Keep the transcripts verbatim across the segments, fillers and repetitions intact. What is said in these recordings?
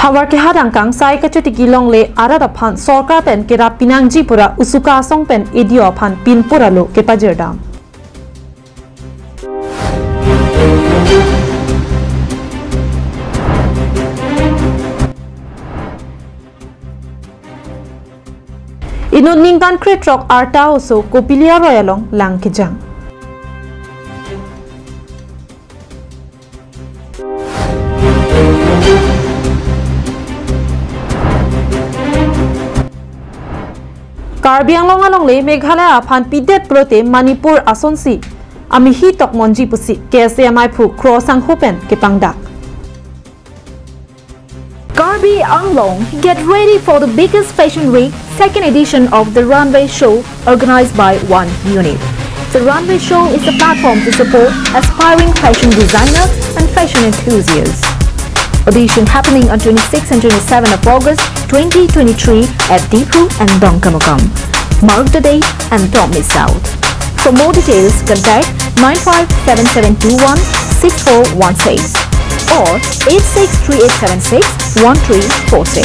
Howraghat angkang sai kachotiki longle arat aphan sorkar pen kerap pinangji pura Usuka asong pen A D O aphan pinpura lo kepajirdam. Inut ningkan krethrok arta oso Kopili aroi along lang kejang. Karbi Anglong alongle Meghalaya aphan pidet pulote Manipur asonsi amihi tokmonji pusi K S A M aiphu Kro Sangho pen kepangdak. Karbi Anglong, get ready for the biggest fashion week, second edition of the runway show organized by One Unit. The runway show is a platform to support aspiring fashion designer and fashion enthusiasts. Audition happening on twenty-six and twenty-seven of August twenty twenty-three at Diphu and Dongkamukam. Mark the date and don't miss out. For more details, contact nine five seven seven two one six four one six or eight six three eight seven six one three four six.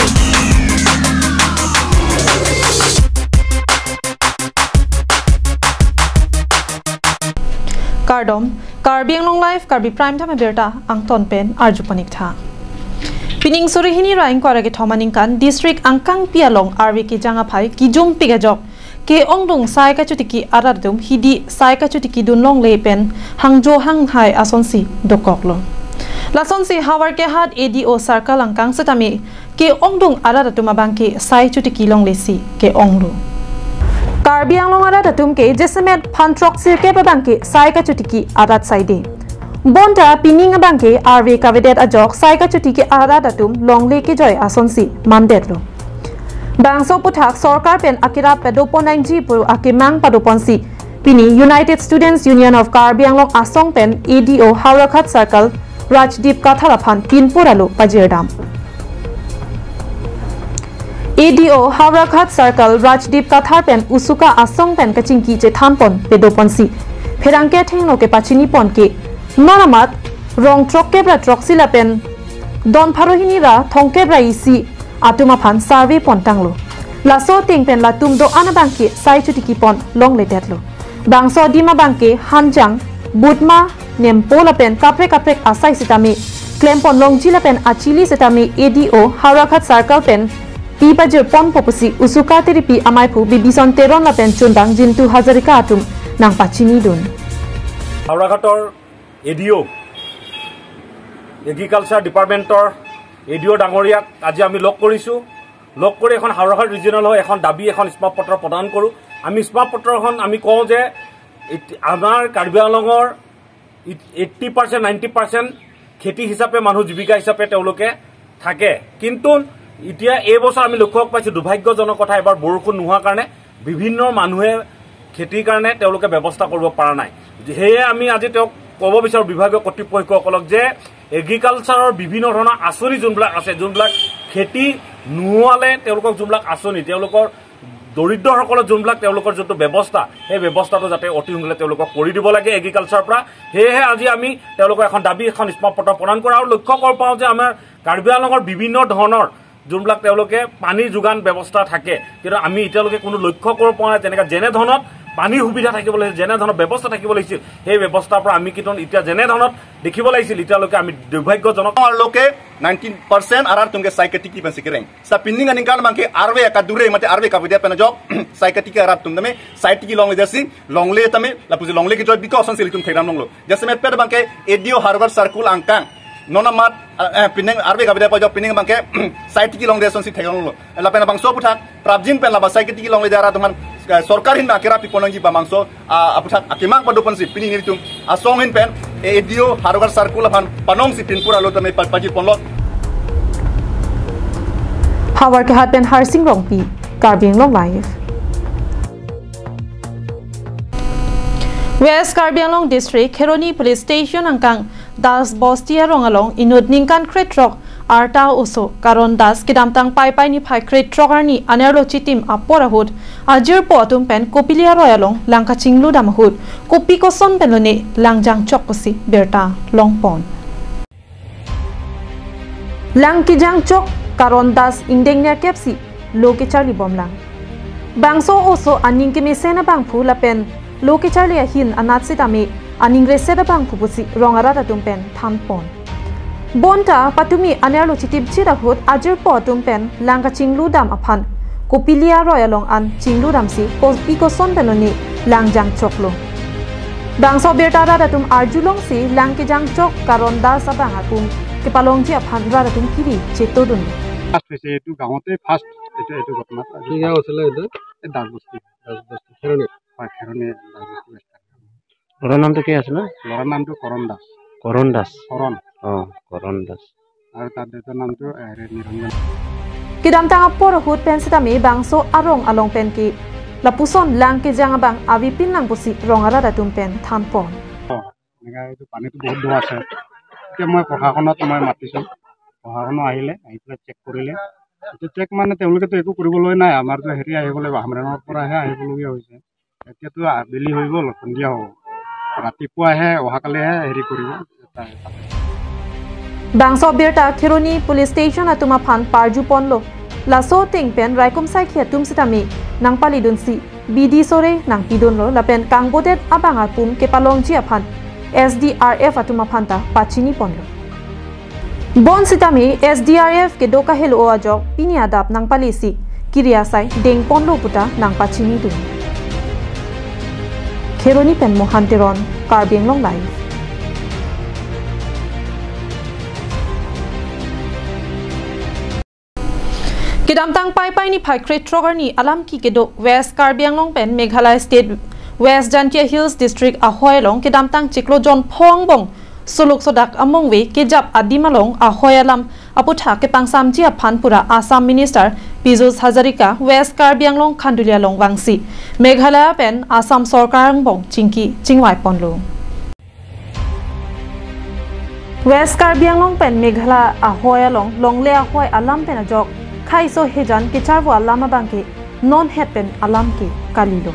Kardom, Karbi Anglong Live, Karbi Prime Time abirta angton pen arju pon-ik tha. Pining suri hini ra ingkoi ra kethom aningkan district angkangpi along arve kejang aphai kijumpik ajok ke-ongdung sai kachotiki arat atum hidi sai kachotiki dun longle pen hangjo hanghai asonsi dokoklo. Lasonsi Howraghat A D O circle angkang setame ke-ongdung arat atum abangke sai chotiki longlesi ke-onglo. Karbi Anglong arat atum ke jasemet phan throksi kep abangke sai kachotiki arat saide. Bonta pining abangke arve kavedet ajok sai kachotiki arat atum longle kejoi asonsi mandetlo. Bangso aphuthak sorkar pen akirap padopon nangji pu akemang padoponsi pini United Students Union of Karbi Anglong asong pen A D O Howraghat Circle Rajdeep Kathar aphan pinpura lo pajirdam. A D O Howraghat Circle Rajdeep Kathar pen Usuka asong pen kachingki chethanpon padoponsi pherangke athengno kepachinipon ke non amat rong throkkep ra throksi lapen don pharo hini ra thomkep ra isi atum aphan survey pontanglo. Laso ateng pen latum do-an abangke sai chotikipon longledetlo. Bangso adim abangke hanjang, butma, nempo lapen kaprek kaprek asai sitame klempon longji lapen achili sitame A D O Howraghat Circle pen pi pajirponpo pusi Usuka Tiripi amaiphu Bibison Teron lapen chundang Jintu Hazarika atum nangpachinidun. হাওৰাঘাটৰ A D অ' এগ্ৰিকালচাৰ ডিপাৰ্টমেণ্টৰ A D অ' ডাঙৰীয়াক আজি আমি লগ কৰিছোঁ। লগ কৰি এখন হাওৰাঘাট ৰিজনেল হৈ এখন দাবী, এখন স্মাপ পত্ৰ প্ৰদান কৰোঁ। আমি স্মাপ পত্ৰখন আমি কওঁ যে এতি- আমাৰ কাৰ্বি আংলঙৰ এইটি পাৰ্চেণ্ট, নাইণ্টি পাৰ্চেণ্ট খেতি হিচাপে মানুহ জীৱিকা হিচাপে তেওঁলোকে থাকে। কিন্তু এতিয়া এই বছৰ আমি লক্ষ্য পাইছোঁ, দুৰ্ভাগ্যজনক কথা, এবাৰ বৰষুণ নোহোৱাৰ কাৰণে বিভিন্ন মানুহে খেতিৰ কাৰণে তেওঁলোকে ব্যৱস্থা কৰিব পৰা নাই। সেয়ে আমি আজি তেওঁক ক'ব বিচাৰোঁ বিভাগীয় কৰ্তৃপক্ষসকলক যে এগ্ৰিকালচাৰৰ বিভিন্ন ধৰণৰ আঁচনি যোনবিলাক আছে, যোনবিলাক খেতি নোহোৱালে তেওঁলোকক যোনবিলাক আঁচনি, তেওঁলোকৰ দৰিদ্ৰসকলৰ যোনবিলাক তেওঁলোকৰ যোনটো ব্যৱস্থা, সেই ব্যৱস্থাটো যাতে অতি সোনকালে তেওঁলোকক কৰি দিব লাগে এগ্ৰিকালচাৰৰ পৰা। সেয়েহে আজি আমি তেওঁলোকক এখন দাবী, এখন স্মাপ পত্ৰ প্ৰদান কৰা আৰু লক্ষ্য কৰিব পাওঁ যে আমাৰ কাৰ্বি আংলঙৰ বিভিন্ন ধৰণৰ যোনবিলাক তেওঁলোকে পানী যোগান ব্যৱস্থা থাকে, কিন্তু আমি এতিয়ালৈকে কোনো লক্ষ্য কৰিব পৰা নাই। তেনেকা যেনে ধৰণত পানীৰ সুবিধা থাকিব লাগিছিল, যেনে ধৰণৰ ব্যৱস্থা থাকিব লাগিছিল, সেই ব্যৱস্থাৰ পৰা আমি কিন্তু এতিয়া যেনে ধৰণত দেখিব লাগিছিল, এতিয়ালৈকে আমি দুৰ্ভাগ্যজনক। Loke ninety percent arat atum ke sai katiki pensi kereng. Sa pining aningkan abangke arve kadure mate arve kavedet pen ajok sai katiki arat atum tame sai tiki longle jasi longle tame lapusi longle kejoi biko asonsi ilitum thekdam longlo. Jasemet pen abangke A D O Howraghat Circle angkang non amat, eh, pining arve kavedet pen ajok pining abangke sai tiki longle asonsi thekdam longlo. Lapen labangso aphuthak prapjin pen laba sai katiki longledet arat atum aphan, eh, sorkar ahin akera piponangji pu labangso, ah, aphuthak akemang padoponsi pini nelitum asong ahin pen A D O Howraghat Circle aphan panongsi pinpura lo tame pa- pajirponlo. Howraghat pen Harsing Rongpi, Karbi Anglong Live. West Karbi Anglong District, Kheroni Police Station angkang Das Bosti arong along inut ningkan krethrok arta oso Karon Das kedamtang Paipai niphai krethrok arni anerlo chitim apor ahut ajirpo atum pen Kopili aroi along lang kachingludam ahut kopi koson pen lone lang jangchok pusi birta longpon. Lang kejangchok Karon Das ingdeng nerkep si lo kecharli bomlang. Bangso oso aning kemesen abangphu lapen lo kecharli ahin anat sitame aning reset abangphu pusi rong arat atum pen thanpon. Bonta patumi anerlo chitipjit ahut ajirpo atum pen lang kachingludam aphan kopili aroi along an chingludamsi kopi koson pen lone lang jangchoklo. Bangso birta rat atum arjulongsi lang kejangchok Karon Das abang atum kepalongji aphan rat atum kiri chetodun. First হৈছে এইটো গাঁৱতে ফাৰ্ষ্ট এইটো এইটো ঘটনা। কি গাঁও আছিলে এইটো? এই দাস বস্তি। দাস বস্তি, খেৰণি। হয়, খেৰণি দাস বস্তি ৱেষ্ট। ল'ৰাৰ নামটো কি আছিলে? ল'ৰাৰ নামটো কৰণ Das. Koron Das. Koron। Oh, Koron Das. আৰু তাৰ দেউতাৰ নামটো হেৰি নিৰঞ্জন। Kedamtang apor ahut pen sitame bangso arong along pen ke lapuson lang kejang abang avepinlang pusi rong arat atum pen thanpon. এনেকৈ এইটো পানীটো বহুত দ আছে। এতিয়া মই প্ৰশাসনত মই মাতিছোঁ, প্ৰশাসনো আহিলে, আহি পেলাই চেক কৰিলে। এতিয়া চেক মানে তেওঁলোকেতো একো কৰিবলৈ নাই, আমাৰতো হেৰি আহিব লাগিব, হামৰেঙৰ পৰাহে আহিবলগীয়া হৈছে। এতিয়াতো আবেলি হৈ গ'ল, সন্ধিয়া হ'ব, ৰাতিপুৱাহে অহাকালিহে হেৰি কৰিব। Bangso birta Kheroni Police Station atum aphan parjuponlo. Laso ateng pen raikom saikhi atum sitame nangpalidunsi bidi sore nangpidunlo lapen kangbodet abang atum kepalongji aphan S D R F atum aphan ta pachiniponlo. Bonsitame S D R F kedo kahelo ajok pini adap nangpalesi kiri asai dengponlo puta nangpachinidun. Kheroni pen Mohan Teron, Karbi Anglong Live. Kedamtang Paipai niphai krethrok arni alam ki kedo West Karbi Anglong pen Meghalaya State West Jaintia Hills District ahoi along kedamtang chiklo jonphong angbong soluk sodak amongve kejap adim along ahoi alam aputhak kepangsamji aphan pura Assam Minister Pijush Hazarika West Karbi Anglong Khanduli along vangsi Meghalaya pen Assam Sorkar angbong chingki chingvaiponlo. West Karbi Anglong pen Meghalaya ahoi along longle ahoi alam pen ajok khaiso hejan kecharvo alam abangke non het pen alam ke kalilo.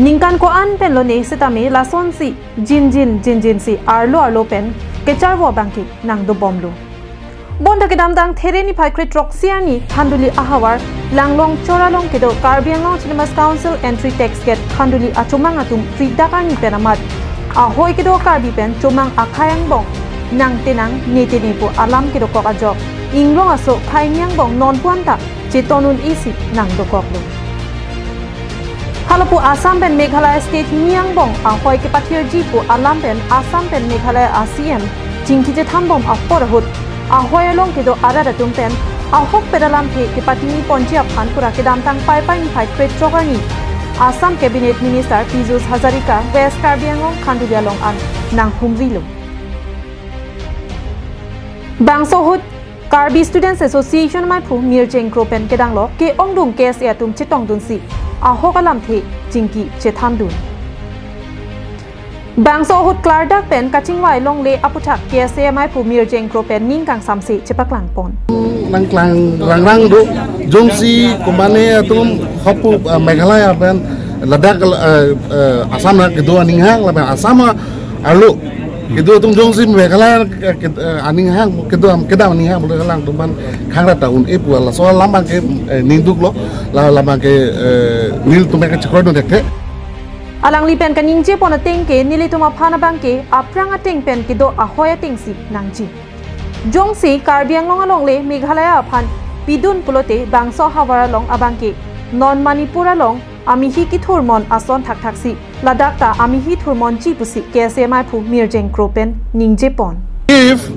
Ningkan ko-an pen lone sitame lasonsi jinjin jinjinsi arlo arlo pen kecharvo abangke nangdobomlo. Bonta kedamtang There niphai krethrok si arni Khanduli ahavar Langlong Chor along kedo Karbi Anglong Autonomous Council Entry Tax Gate Khanduli achomang atum ridak arni pen amat ahoi kedo Karbi pen chomang akhai angbong nangtenang netenepo alam kedokok ajok inglong aso khai ni angbong nonpu anta chetonun isi nangdokoklo. Halapu Assam pen Meghalaya State hini angbong ahoi kepathirjipo alam pen Assam pen Meghalaya a C M chingki chethanbom apor ahut ahoi along kedo arat atum pen ahokpet alamthe kepatiniponji aphan pura kedamtang Paipai niphai krethrok arni Assam Cabinet Minister Pijush Hazarika West Karbi Anglong Khanduli along an nanghumrilo. Bangso ahut Karbi Students Association maiphu Mirjeng Kro pen kedanglo ke-ongdung K S A atum chetongdunsi ahok alamthe chingki chethandun. Bangso ahut klardak pen kachingvai longle aputhak K S A maiphu Mirjeng Kro pen ning kangsamse chepaklangpon. Nangklang rangrang do, jongsi komane atum hopu, eh, Meghalaya pen ladak, eh, eh, Assam na kedo aninghang lapen Assam arlo kedo atum jongsi Meghalaya, eh, ked-, eh, aninghang kedo am kedam aninghang bole lang tuman khangra ta un-e pu laso alam abangke, eh, ningduklo, la alam abangke, eh, nelitum ke chekroidun thekthe. Alangli pen kaningjepon ateng ke nelitum aphan abangke aphrang ateng pen kedo ahoi atengsi nangji. Jongsi Karbi Anglong alongle Meghalaya aphan pidun pulote bangso havar along abangke non Manipur along amihi kithurmon ason thakthaksi ladak ta amihi thurmonji pusi K S A maiphu Mirjeng Kro pen ningjepon. If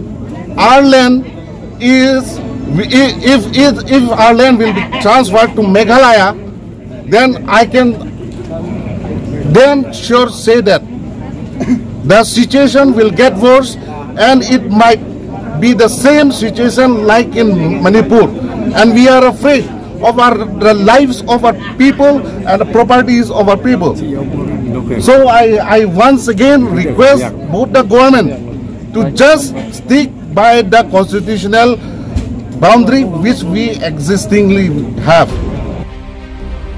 our land is, if, if, if our land will be transferred to Meghalaya, then I can damn sure say that the situation will get worse and it might be the same situation like in Manipur. And we are afraid of our, the lives of our people and the properties of our people. So I, I once again request both the government to just stick by the constitutional boundary which we existingly have.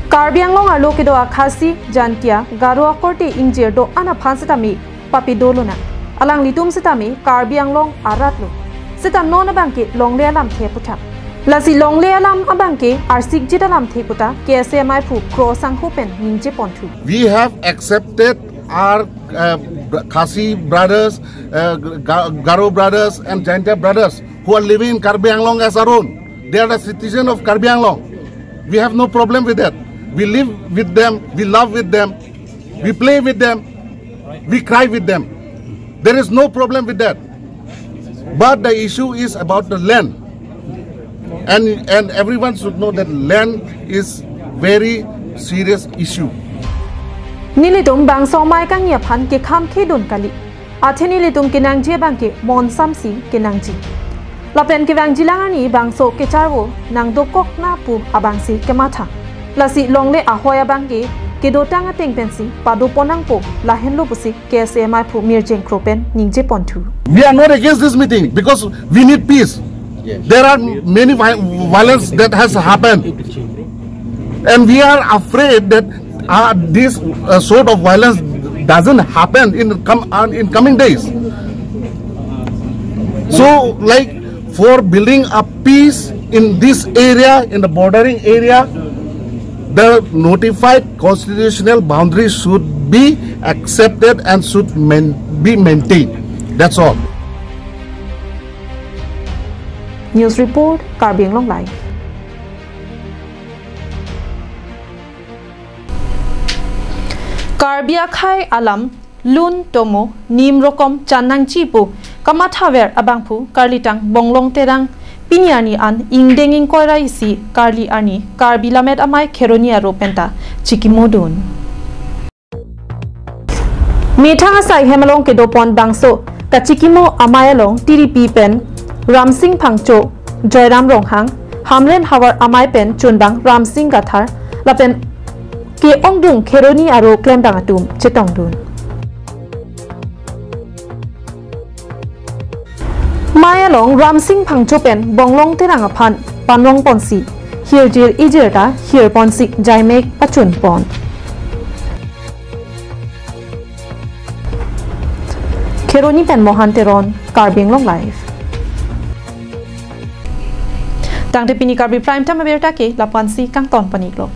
Karbi Anglong arlo kedo a Khasi, Jaintia, Garo akorte ingjir do-an aphan sitame papi dolonang. Alanglitum sitame Karbi Anglong aratlo. Sita non abangke longle alamthe aputhak Lasi longle alam abangke arsikjit alamthe puta K S A M I aphu Kro Sangho pen ningje ponthu. We have accepted our uh, br- Khasi brothers, uh, Ga- Garo brothers, and Jaintia brothers who are living in Karbi Anglong as our own. They are the citizen of Karbi Anglong. We have no problem with that. We live with them, we love with them, we play with them, we cry with them. There is no problem with that. But the issue is about the land. And, and everyone should know that land is very serious issue. Nelitum bangso amei kangni aphan kekham khedun kali. Athe nelitum kenangji abangke monsamsi kenangji. Lapen kevangjilang arni bangso kecharvo nangdokokna pu abangsi kematha. Lasi longle ahoi abangke kedotang ateng pensi padoponangpo lahenlo pusi K S A M I aphu Mirjeng Kro pen ningje ponthu. We are not against this meeting because we need peace. Yes. There are many vi- violence that has happened, and we are afraid that uh, this uh, sort of violence doesn't happen in com- uh, in coming days. So, like, for building a peace in this area, in the bordering area, the notified constitutional boundary should be accepted and should main- be maintained. That's all. News report, Karbi Anglong Live. Karbi akhei alam lun tomo nim rokom channangji pu kamathaver abangphu Karlitang Bonglong Terang pini arni an ingdeng ingkoi ra isi Karli arni Karbi Lammet Amei Kheroni aro penta chikimodun. Methang asai hem along kedopon bangso kachikimo amei along T D P pen Ramsing Phangcho, Joyram Ronghang, Hamren havar amei pen chunbang Ramsing Kathar lapen ke-ongdung Kheroni aro klembang atum chetongdun. Mei along Ramsing Phangcho pen Bonglong Terang aphan panrong ponsi hirjir ijir ta hir ponsi jaimek pachun pon. Kheroni pen Mohan Teron, Karbi Anglong Live. Tangte pini Karbi Prime Time abirta ke lapu-ansi kangton pon-iklo.